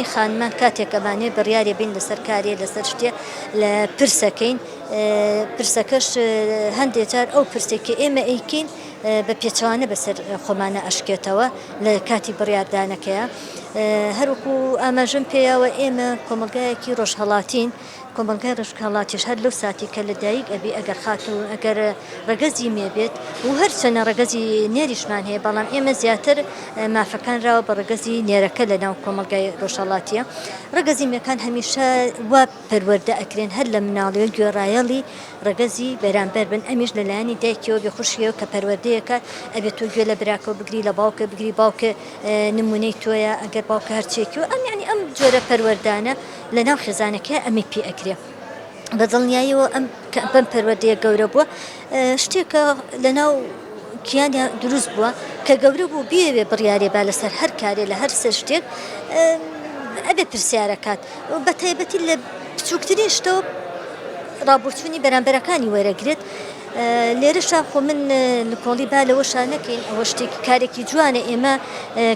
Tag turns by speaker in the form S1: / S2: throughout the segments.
S1: ئێمەی خانمان کاتێک ئەمانەوێ بڕیارێ بین لەسەر کارێ لەسەر شتێ لە پرسەکەین پرسەکەش هەندێ جار ئەو پرسێک کە ئێمە ئەیکەین بە پێچەوانە بەسەر خۆمانە ئەشکێتەوە لە کاتی بڕیاردانەکەیە هەروەکو ئاماژەم پێیاوە ئێمە کۆمەڵگایەکی ڕۆژهەڵاتین کۆمەڵگای ڕۆژهەڵاتیش هەر لەو ساتی کە لە دایک ئەبی ئەگەر خاتوو ئەگەر ڕەگەزی مێ بێت و هەرچەنە ڕەگەزی نێریشمان هەیە بەڵام ئێمە زیاتر مافەکان راوە بە ڕەگەزی نێرەکە لە ناو کۆمەڵگای ڕۆژهەڵاتیە ڕەگەزی مێکان هەمیشە وا پەروەردە ئەکرێن هەر لە مناڵیەوە گوێڕایەڵی ڕەگەزی بەرامبەر بن ئەمیش لە لایەنی دایکیەوە بێ خوشکیەوە کە پەروەردەیەکات ئەبێت تۆ گوێ لە براکەوە بگری لە باوکە بگری باوکە نمونەی تۆیە ئەگەر باوکە هەرچێکی و ئەم یعنی ئەم جۆرە پەروەردانە لە ناو خێزانەکەی ئەمی پێ ئەکرێ بە دڵنیاییەوە ئەم کە بەم پەروەردەیە گەورە بووە شتێکە لە ناو کیانیا دروست بووە کە گەورە بوو بیەوێ بڕیارێ با لەسەر هەر کارێ لە هەر سەر شتێک ئەبێ پرسیارەکات و بە تایبەتی لە بچووکترین شتەوە ڕابۆچوونی بەرامبەرەکانی وەرەگرێت لێرەشا خۆ من نکۆڵی با لەوەشا نەکەین ئەوە شتێکی کارێکی جوانە ئێمە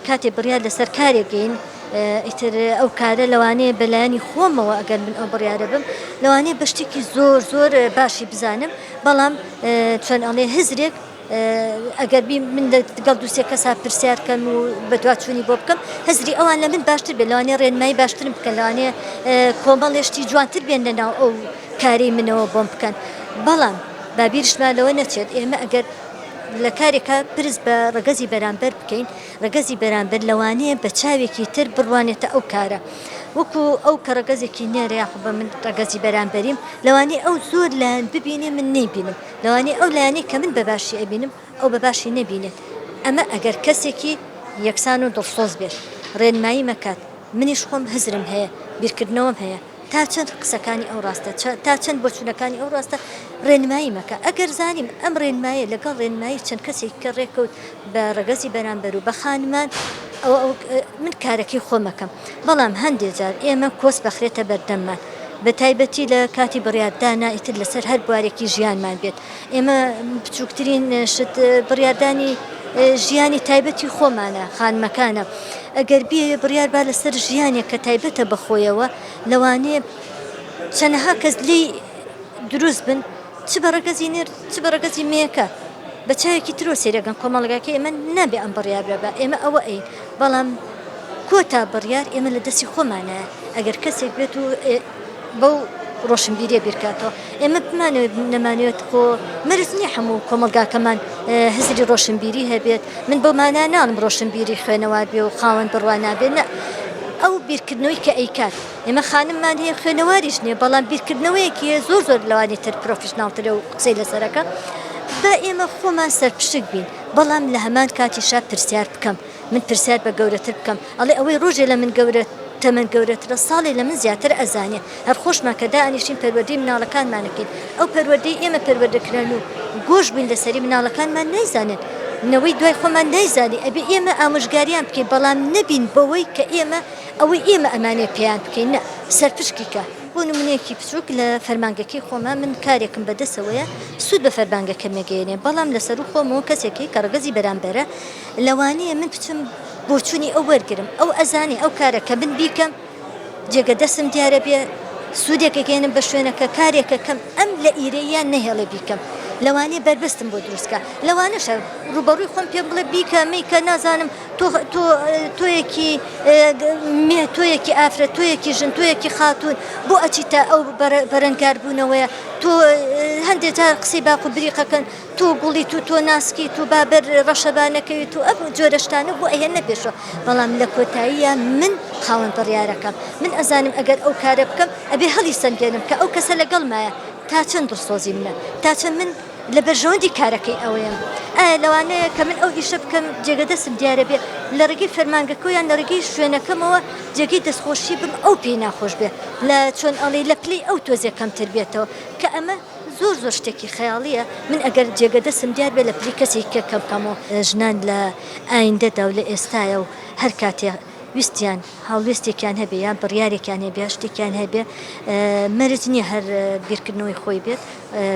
S1: کاتێ بڕیار لەسەر کارێکین ئیتر ئەو کارە لەوانەیە بە لایەنی خۆمەوە ئەگەر من ئەو بڕیارە بم لەوانەیە بە شتێکی زۆر زۆر باشی بزانم بەڵام چۆن ئەڵێ هزرێک ئەگەر بی من لەگەڵ دووسێ کەسا پرسیار کەم و بەدواچوونی بۆ بکەم هزری ئەوان لە من باشتر بێت لەوانەیە ڕێنمایی باشترم بکەن لەوانەیە کۆمەڵێ شتی جوانتر بێن لە ناو ئەو کارەی منەوە بۆم بکەن بەڵام با بیرشمان لەوە نەچێت ئێمە ئەگەر لە کارێکا پرس بە ڕەگەزی بەرامبەر بکەین ڕەگەزی بەرامبەر لەوانەیە بە چاوێکی تر بڕوانێتە ئەو کارە وەکو ئەو کە ڕەگەزێکی نێرە یاخود بە من ڕەگەزی بەرامبەریم لەوانەیە ئەو زۆر لایەن ببینێ من نەیبینم لەوانەیە ئەو لایەنەی کە من بە باشی ئەبینم ئەو بە باشی نەبینێت ئەمە ئەگەر کەسێکی یەکسان و دڵسۆز بێت ڕێنمایی مەکات منیش خۆم هزرم هەیە بیرکردنەوەم هەیە تا چەند قسەکانی ئەو ڕاستە، تا چەند بۆچوونەکانی ئەو ڕاستە، ڕێنمایی مەکە. ئەگەر زانیم ئەم ڕێنمایە لەگەڵ ڕێنمایی چەند کەسێکی کە ڕێکەوت بە ڕەگەزی بەرامبەر و بە خانمان، ئەوە ئەو من کارەکەی خۆم ئەکەم. بەڵام هەندێ جار ئێمە کۆسپ ئەخرێتە بەردەممان. بە تایبەتی لە کاتی بڕیاردانا ئیتر لەسەر هەر بوارێکی ژیانمان بێت. ئێمە بچووکترین شت بڕیاردانی ژیانی تایبەتی خۆمانە، خانمەکانە. ئەگەر بیەوێ بڕیار با لەسەر ژیانێک کە تایبەتە بە خۆیەوە، لەوانەیە چەنەها کەس لێی دروست بن چ بە ڕەگەزی نێر چ بە ڕەگەزی مێکە بە چاوێکی ترەوە سەیرەکەن کۆمەڵگاکەی ئێمە نابێ ئەم بڕیارە بە ئێمە ئەوە ئەین بەڵام کۆتا بڕیار ئێمە لە دەستی خۆمانایە ئەگەر کەسێک بێت و بەو ڕۆشنبیریە بیرکاتەوە ئێمە بمانەوێت نەمانەوێت خۆ مەرج نییە هەموو کۆمەڵگاکەمان هزری ڕۆشنبیری هەبێت من بەو مانا ناڵم ڕۆشنبیری خوێنەوار بێ و خاوەن بڕوا نابێت نە ئەو بیرکردنەوەی کە ئەیکات ئێمە خانممان هەیە خوێنەواریش نییە بەڵام بیرکردنەوەیەکی هەیە زۆر زۆر لەوانی تر professional ترە و قسەی لەسەرەکە با ئێمە خۆمان سەرپشک بین بەڵام لە هەمان کاتیشا پرسیار بکەم من پرسیار بە گەورەتر بکەم ئەڵێ ئەوەی ڕۆژێ لە من گەورە تەمەن گەورەترە ساڵێ لە من زیاتر ئەزانێ هەر خۆشمان کە دائەنیشین پەروەردەی مناڵەکانمان ئەکەین ئەو پەروەردەی ئێمە پەروەردە کراین و گۆش بووین لەسەری مناڵەکانمان نایزانن نەوەی دوای خۆمان نایزانێ ئەبێ ئێمە ئامۆژگاریان بکەین بەڵام نەبین بەوەی کە ئێمە ئەوەی ئێمە ئەمانەوێ پێیان بکەین نا سەرپشکی کە. بۆ نمونەیەکی بچوک لە فەرمانگەکەی خۆما من کارێکم بەدەسەوەیە سود بە فەرمانگەکەم ئەگەیەنێ بەڵام لەسەرو خۆمەوە کەسێک هەیە کە ڕەگەزی بەرامبەرە لەوانەیە من بچم بۆچونی ئەو وەرگرم ئەو ئەزانێ ئەو کارە کە من بیکەم جێگە دەسم دیارە بێ سوودێک ئەگەیەنم بە شوێنەکە کارێکە کەم ئەم لە ئیرەییان نەهێڵێ بیکەم لەوانەیە بەربەستم بۆ دروست کا لەوانەشە ڕووبەڕووی خۆم پێم بڵێ بیکە مەیکە نازانم تۆ تۆ تۆیەکی مێ تۆیەکی ئافرەت تۆیەکی ژن تۆیەکی خاتوون بۆ ئەچیتە ئەو بەرەنگاربوونەوەیە تۆ هەندێک جار قسەی باق و بریقەکەن تۆ گوڵیت و تۆ ناسکیت و با بەر ڕەشەبا نەکەویت و ئەم جۆرە شتانە بۆ ئەهێننە پێشەوە، بەڵام لە کۆتاییا من خاوەن بڕیارەکەم، من ئەزانم ئەگەر ئەو کارە بکەم ئەبێ هەڵیسەنگێنم کە ئەو کەسە لەگەڵمایە تا چەند دڵسۆزی منە، تا چەند من لە بەرژەوەندی کارەکەی ئەوەیەم، ئایا لەوانەیە کە من ئەو ئیشە بکەم جێگە دەستم دیارە بێ لە ڕێگەی فەرمانگەکەوە یان لە ڕێگەی شوێنەکەمەوە جێگەی دەستخۆشی بم ئەو پێی ناخۆش بێ لە چۆن ئەڵێی لە پلەی ئەو تۆزێ کەمتر بێتەوە کە ئەمە زۆر زۆر شتێکی خەیاڵیە من ئەگەر جێگە دەستم دیار بێ لە پلی کەسێکی کە کەم کەمەوە. ژنان لە ئایندەدا و لە ئێستایا و هەر کاتێ ویستیان هەڵوێستێکیان هەبێ یان بڕیارێکیان هەبێ یا شتێکیان هەبێ مەرج نییە هەر بیرکردنەوەی خۆی بێت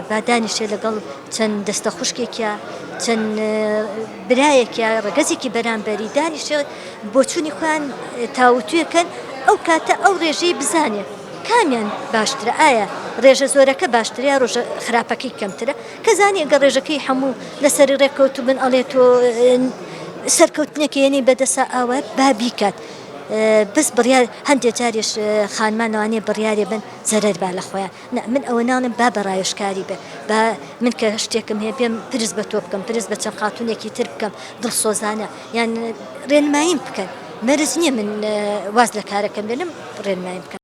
S1: با دانیشێ لەگەڵ چەند دەستە خوشکێکیا چەند برایەکیا ڕەگەزێکی بەرامبەری دانیشێ بۆچوونی خۆیان تاوتوێکەن. ئەو کاتە ئەو ڕێژەی بزانێ کامیان باشترە ئایا ڕێژە زۆرەکە باشترە یا ڕۆژە خراپەکەی کەمترە کە زانی ئەگەر ڕێژەکەی هەموو لەسەری ڕێککەوتوبن ئەڵێ تۆ سەرکەوتنێک یەنی بەدەسا ئاوا با بیکات بەس بڕیار هەندێک جاریش خانمان لەوانەیە بڕیارێ بن زەرەر با لە خۆیان نا من ئەوە ناڵێم با بە ڕاوێژکاری بێ با من کە شتێکم هەیە بێم پرس بە تۆ بکەم پرس بە چەند خاتونێکی تر بکەم دڵسۆزانە یان ڕێنماییم بکەن مەرج نییە من واز لە کارەکەم بێنم ڕێنماییم بکەن.